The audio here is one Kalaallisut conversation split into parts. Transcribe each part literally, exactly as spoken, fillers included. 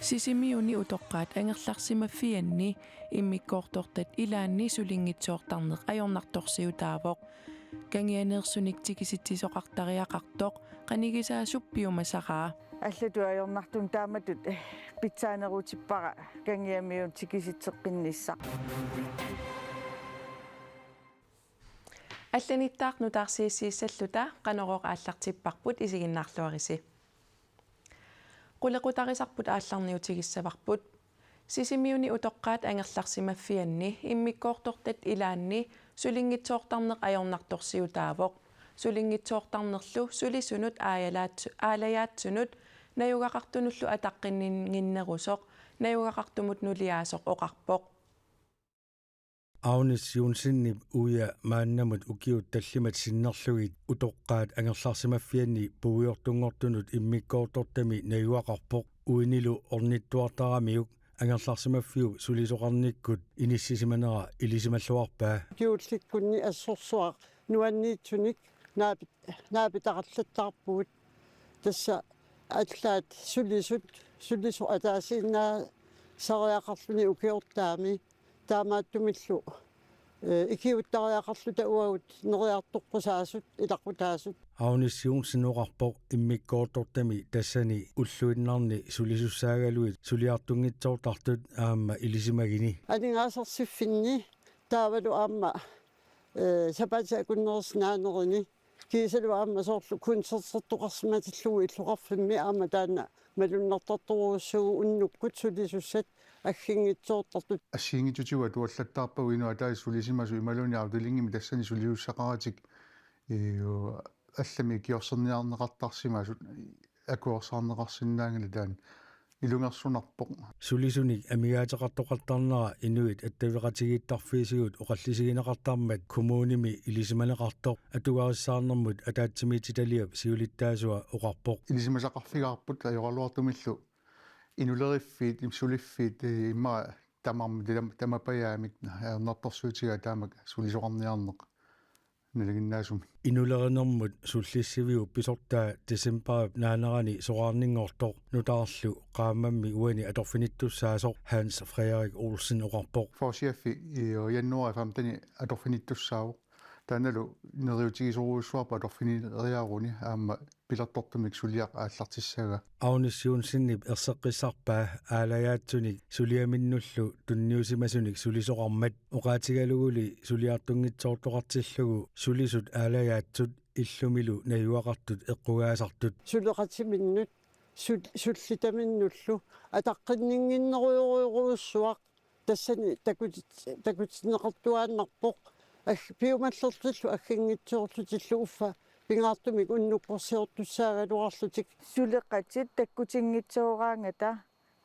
Sisimiuni utoqqaat angerlarsimaffianni immikkoortortat ilaanni sulinngitsoortarneq ajornartorsiutaavoq. Kangianeersunik tikisitsisoqartariaqartoq qanigisaasup piumasaraa. Allatut ajornartumik taamatut pitsaanerutippara Kangiamiut tikisitseqqinnissaq. Allanittaaq nutaarsiassiissalluta Qanorooq aallartipparput, isiginnaarluarisi. Qulequtarisarput aallarniutigissavarput. Sisimiuni utoqqaat angerlarsimaffianni immikkoortortat ilaanni sulinngitsoortarneq ajornartorsiutaavoq. Sulinngitsoortarnerlu sulisunut aajalaat-, aalajaatsunut najugaqartunullu ataqqinninnginnerusoq najugaqartumut nuliaasoq oqarpoq. Agnes Johnsenip uia maannamut ukiut tallimat sinnerlugit utoqqaat angerlarsimaffianni puigortunngortunut immikkoortortami najugaqarpoq. Uinilu ornittuartaramiuk angerlarsimaffiup sulisoqarnikkut inissisimanera ilisimalluarpaa. Juullikkunni assorsuaq nuanniitsunik naapit-, naapitaqallattaarpugut. Tassa allaat sulisut, sulisut ataasiinnaasariaqarluni ukiortaami. Taamaattumillu, eh, ikiuuttariaqarluta uagut neriartoqqusaasut, ilaqutaasut. Agnes Johnsen oqarpoq immikkoortortami tassani ulluinnarni sulisussaagaluit suliartunngitsoortartut aamma ilisimagini. Aningaasarsiorfinni taavalu aamma, eh, sapaatip akunnerup naanerini kiisalu aamma soorlu koncertertoqarsimatillugu illoqarfimmi aamma taanna malunnartartorujussuuvoq unnukkut sulisussat aggiinngitsoortartut. Assigiinngitsutigut atuallattaarpagut inuk ataaseq sulisimasut imaluunniit afdelingimi tassani sulisussaqaratik, ii, allamik ikiorserniarneqartarsimasut akuersaarneqarsinnaanngilaq taanna ilungersunarpoq. Sulisunik amigaateqartoqartarnera Inuit Attaveqatigiittarfiisigut oqallisigineqartarmat kommunimi ilisimaneqartoq atugarissaarnermut ataatsimiititaliap siulittaasua oqarpoq. Ilisimasaqarfigaarput ajoraluartumillu inuleriffiit, im-, suliffiit, eh, immaqa tamarmik tam-, tamapajaamik ajornartorsiutigaat taamak sulisoqarniarneq nalinginnaasumik. Inulerinermut sullissiviup pisortaa decembarip naanerani soraarninngortoq nutaarlu qaammammi uani atorfinittussaasoq Hans Frederik Olsen oqarpoq. Forsiaffi i januar femteni atorfinittussaavoq. Taannalu neriuutigisorujussuarput atorfineriaruni aamma pilertortumik suliaq aallartissagaa. Agnes Johnsenip erseqqissarpaa aalajaatsunik suliaminnullu tunniusimasunik sulisoqarmat oqaatigaluguli suliartunngitsoortoqartillugu sulisut aalajaatsut illumilu najugaqartut eqqugaasartut. Suleqatiminnut, sul-, sullitaminnullu ataqqinninnginnerujorujussuaq tassani takutit-, takutinneqartuaannarpoq. Ag-, piumallertillu aggiinngitsoorlutillu uffa pingaartumik unnukkorsiortussaagaluarlutik. Suleqatit takkutinngitsooraangata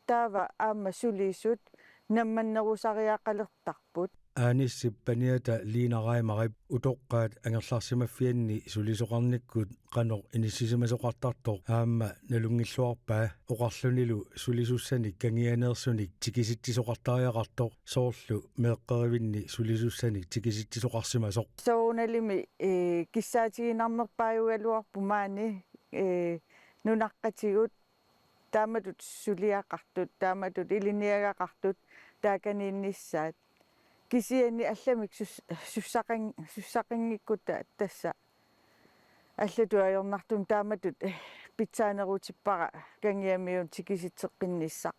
taava aamma sulisut nammannerusariaqalertarput. Agnesip paniata Lina Reimerip utoqqaat angerlarsimaffianni sulisoqarnikkut qanoq inissisimasoqartartoq aamma nalunngilluarpaa oqarlunilu sulisussanik kangianeersunik tikisitsisoqartariaqartoq soorlu meeqqerivinni sulisussanik tikisitsisoqarsimasoq. Soorunalimi, eh, kissaatiginarnerpaajugaluarpoq maani, eh, nunaqqatigut taamatut suliaqartut, taamatut ilinniagaqartut taakaniinnissaat. Kisianni allamik sus-, sussaqan-, sussaqanngikkutta tassa allatut ajornartumik taamatut, eh, pitsaanerutippara Kangiamiut tikisitseqqinnissaq.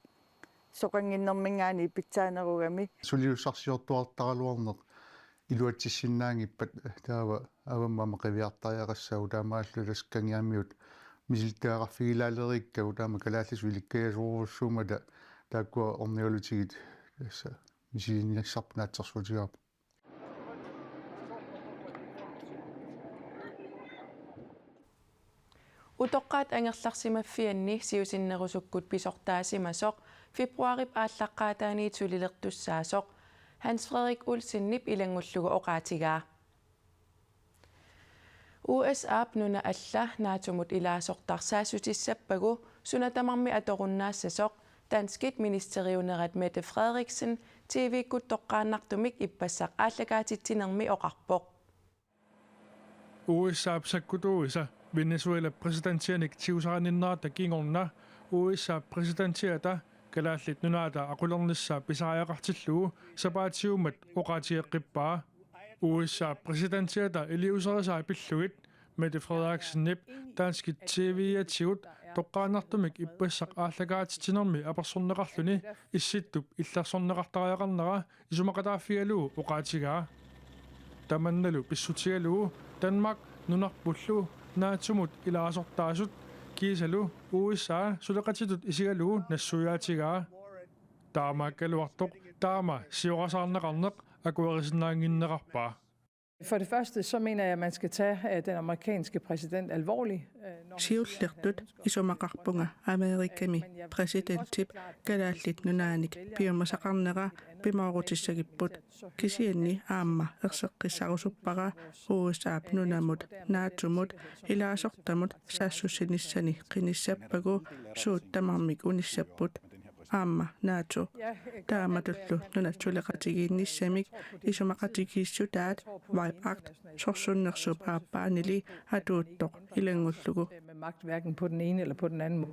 Soqannginnerminngaanniit pitsaanerugami. Sulisussarsiortuartaraluarneq iluatsissinnaanngippat taava avammut aamma qiviartariaqassaagut, taamaalilluta tassa Kangiamiut misilittagaqarfigilaaleriikkagut aamma kalaallisut ilikkagasorujussuummata taakkua ornigalutigit tassa misiliinnissarput naatsorsuutigaarput. Utoqqaat angerlarsimaffianni siusinnerusukkut pisortaasimasoq februaarip aallaqqaataaniit sulilertussaasoq Hans Frederik Olsenip ilanngullugu oqaatigaa. U S A-p nuna alla NATO-mut ilaasortaq saassutissappagu suna tamarmi atorunnaassasoq danskit ministeriunerat Mette Frederiksen T V-kkut toqqaannartumik ippassaq aallakaatitsinermi oqarpoq. U S A-p sakkutuuisa Venezuelap præsidentianik tigusarininnerata kingorna U S A-p præsidentiata Kalaallit Nunaata aqulernissaa pisariaqartillugu sapaatiummat oqaatigeqqippaa. U S A-p præsidentiata iliuuserisaa pillugit Mette Frederiksenip danskit T V-atigut toqqaannartumik ippassaq aallakaatitsinermi apersorneqarluni Issittup illersorneqartariaqarnera isumaqataaffigalugu oqaatigaa. Tamannalu pissutigalugu Danmark nunarpullu NATO-mut ilaasortaasut kiisalu U S A suleqatitut isigalugu nassuiaatigaa. Taamaakkaluartoq taama siorasaarneqarneq akuerisinnaannginnerarpaa. For det første, så mener jeg, at man skal tage øh, den amerikanske præsident alvorligt. Øh, når man siger, at han Siullertut isumaqarpunga Amerikami præsidentip Kalaallit Nunaanik piumasaqarnera pimoorutissagipput, kisianni aamma erseqqissarusuppara U S A-p nunamut NATO-mut ilaasortamut saassussinissani qinissappagu suut tamarmik unissapput. Aamma NATO taamatullu nunat suleqatigiinnissamik isumaqatigiissutaat Vibe Act sorsunnersuup aappaanili atuuttoq ilanngullugu. Med magt, hverken på den ene eller på den anden måde.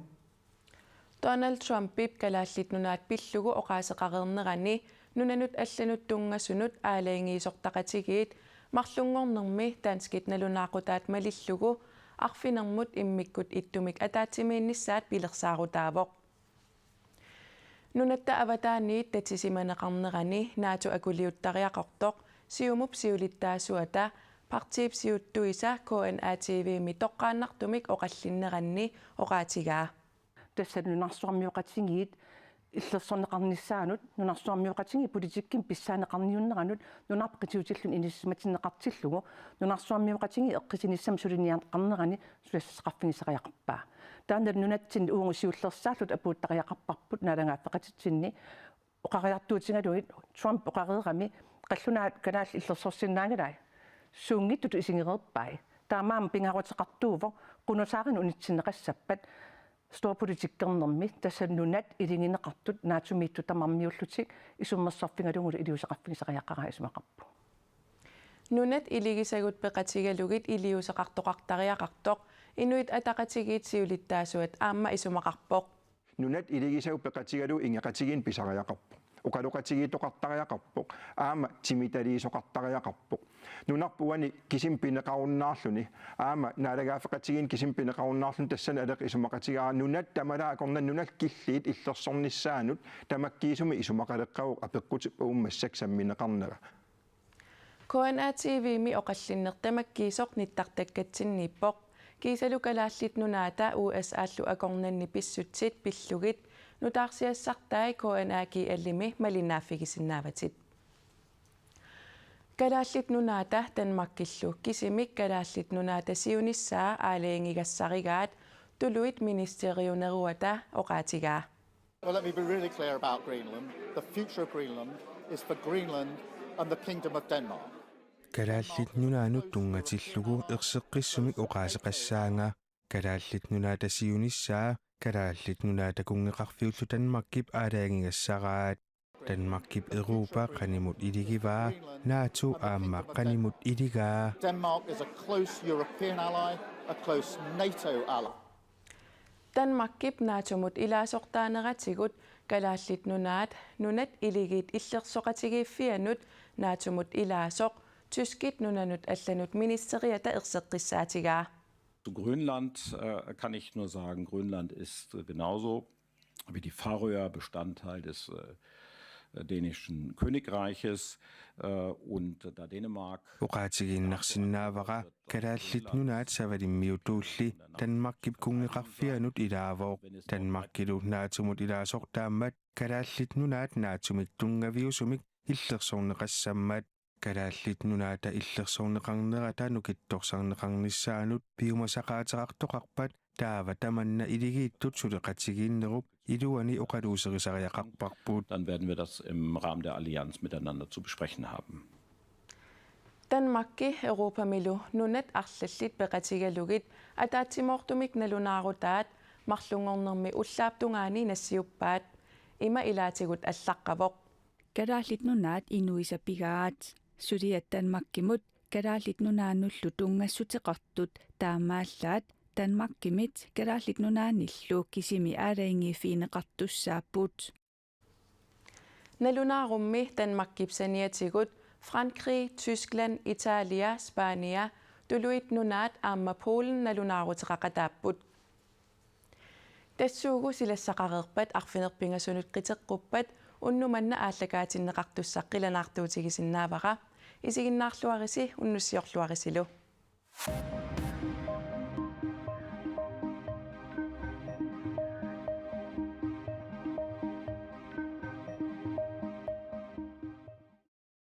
Donald Trumpip Kalaallit Nunaat pillugu oqaaseqareernerani nunanut allanut tunngasunut aalajangiisortaqatigiit marlunngornermi danskit nalunaaqutaat malillugu arfinermut immikkut ittumik ataatsimiinnissaat pilersaarutaavoq. Nunatta avataaniit tatisimaneqarnerani NATO akuliuttariaqartoq Siumup siulittaasuata partiip siuttuisa K N A T V-mi toqqaannartumik oqallinneranni oqaatigaa. Tassa nunarsuarmioqatigiit illersorneqarnissaannut, nunarsuarmioqatigiit politikkimi pissaaneqarniunneranut, nunarput qitiutilluni inissisimatinneqartillugu, nunarsuarmioqatigiit eqqissinissamut suliniaqarnerani suliassaqarfigisariaqarpaa. Taanna nunatsinni uagut siullersaalluta apuuttariaqarparput naalagaaffeqatitsinni oqariartuutigalugit Trump oqareerami qallunaat kalaallit illersorsinnaanngilaat suunngitsutut isigereerpai. Taamaammat pingaaruteqartuuvoq qunusaarinnut unitsinneqassappat storpolitikkernermi tassa nunat iligineqartut NATO-miittut tamarmiullutik isummersorfigalugulu iliuuseqarfigisariaqaraa isumaqarpoq. Nunat iligisagut peqatigalugit iliuuseqartoqartariaqartoq Inuit Ataqatigiit siulittaasuat aamma isumaqarpoq. Nunat iligisagut peqatigalugit ingeqatigiinneq pisariaqarpoq. Oqaloqatigiittoqartariaqarpoq. Aamma timitaliisoqartariaqarpoq. Nunarput uani kisimi pineqarunnaarluni. Aamma naalagaaffeqatigiinni kisimi pineqarunnaarluni tassani aleq isumaqatigaara nunat tamalaat akornanni nunat killiit illersornissaannut tamakkiisumik isumaqaleqqavoq apeqqutip uummassaq sammineqarnera. K N A T V-mi oqallinneq tamakkiisoq nittartakkatsinniippoq. Kiisalu Kalaallit Nunaata U S A-llu akornanni pissutsit pillugit nutaarsiassartai K N A G L-imi malinnaaffigisinnaavatit. Kalaallit Nunaata Danmarkillu kisimik Kalaallit Nunaata siunissaa aalajangigassarigaat tuluit ministeriuneruata oqaatigaa. Well, let me be really clear about Greenland. The future of Greenland is for Greenland and the Kingdom of Denmark. Kalaallit Nunaannut tunngatillugu erseqqissumik oqaaseqassaanga. Kalaallit Nunaata siunissaa Kalaallit Nunaata kunngeqarfiullu Danmarkip aalajangigassaraat. Danmarkip Europa qanimut iligivaa, NATO aamma qanimut iligaa. Denmark is a close European ally, a close NATO ally. Danmarkip NATO-mut ilaasortaaneratigut Kalaallit Nunaat nunat iligiit illersoqatigiiffiannut NATO-mut ilaasoq tyskit nunanut allanut ministeriata erseqqissaatigaa. Zu Grönland äh, kann ich nur sagen, Grönland ist genauso wie die Färöer Bestandteil des äh, dänischen Königreiches äh, und da Dänemark Oqaatigiinnarsinnaavara Kalaallit Nunaat Savalimmiutulli Danmarkip kunngeqarfianut ilaavoq. Danmarkilu NATO-mut ilaasortaammat Kalaallit Nunaat NATO-mik tunngaviusumik illersorneqassammat. Kalaallit Nunaata illersorneqarnerata nukittorsarneqarnissaanut piumasaqaateqartoqarpat taava tamanna iligiittut suleqatigiinnerup iluani oqaluuserisariaqarparput. Dann werden wir das im Rahmen der Allianz miteinander zu besprechen haben. Danmarki Europamilu nunat arlallit peqatigalugit ataatsimoortumik nalunaarutaat marlunngornermi ullaap tungaani nassiuppaat. Ima ilaatigut allaqqavoq. Kalaallit Nunaat inuisa pigaat. Suliat Danmarkimut Kalaallit Nunaannullu tunngassuteqartut taamaallaat Danmarkimit Kalaallit Nunaannillu kisimi aalajangiiffigineqartussaapput. Nalunaarummi Danmarkip saniatigut Frankrig, Tyskland, Italia, Spania, Tuluit Nunaat aamma Polen nalunaaruteqaqataapput. Tassuugu silassaqareerpat arfineq-pingasunut qiteqquppat unnuk manna aallakaatinneqartussaq qilanaartuutigisinnaavara. Isiginnaarluarisi unnussiorluarisilu.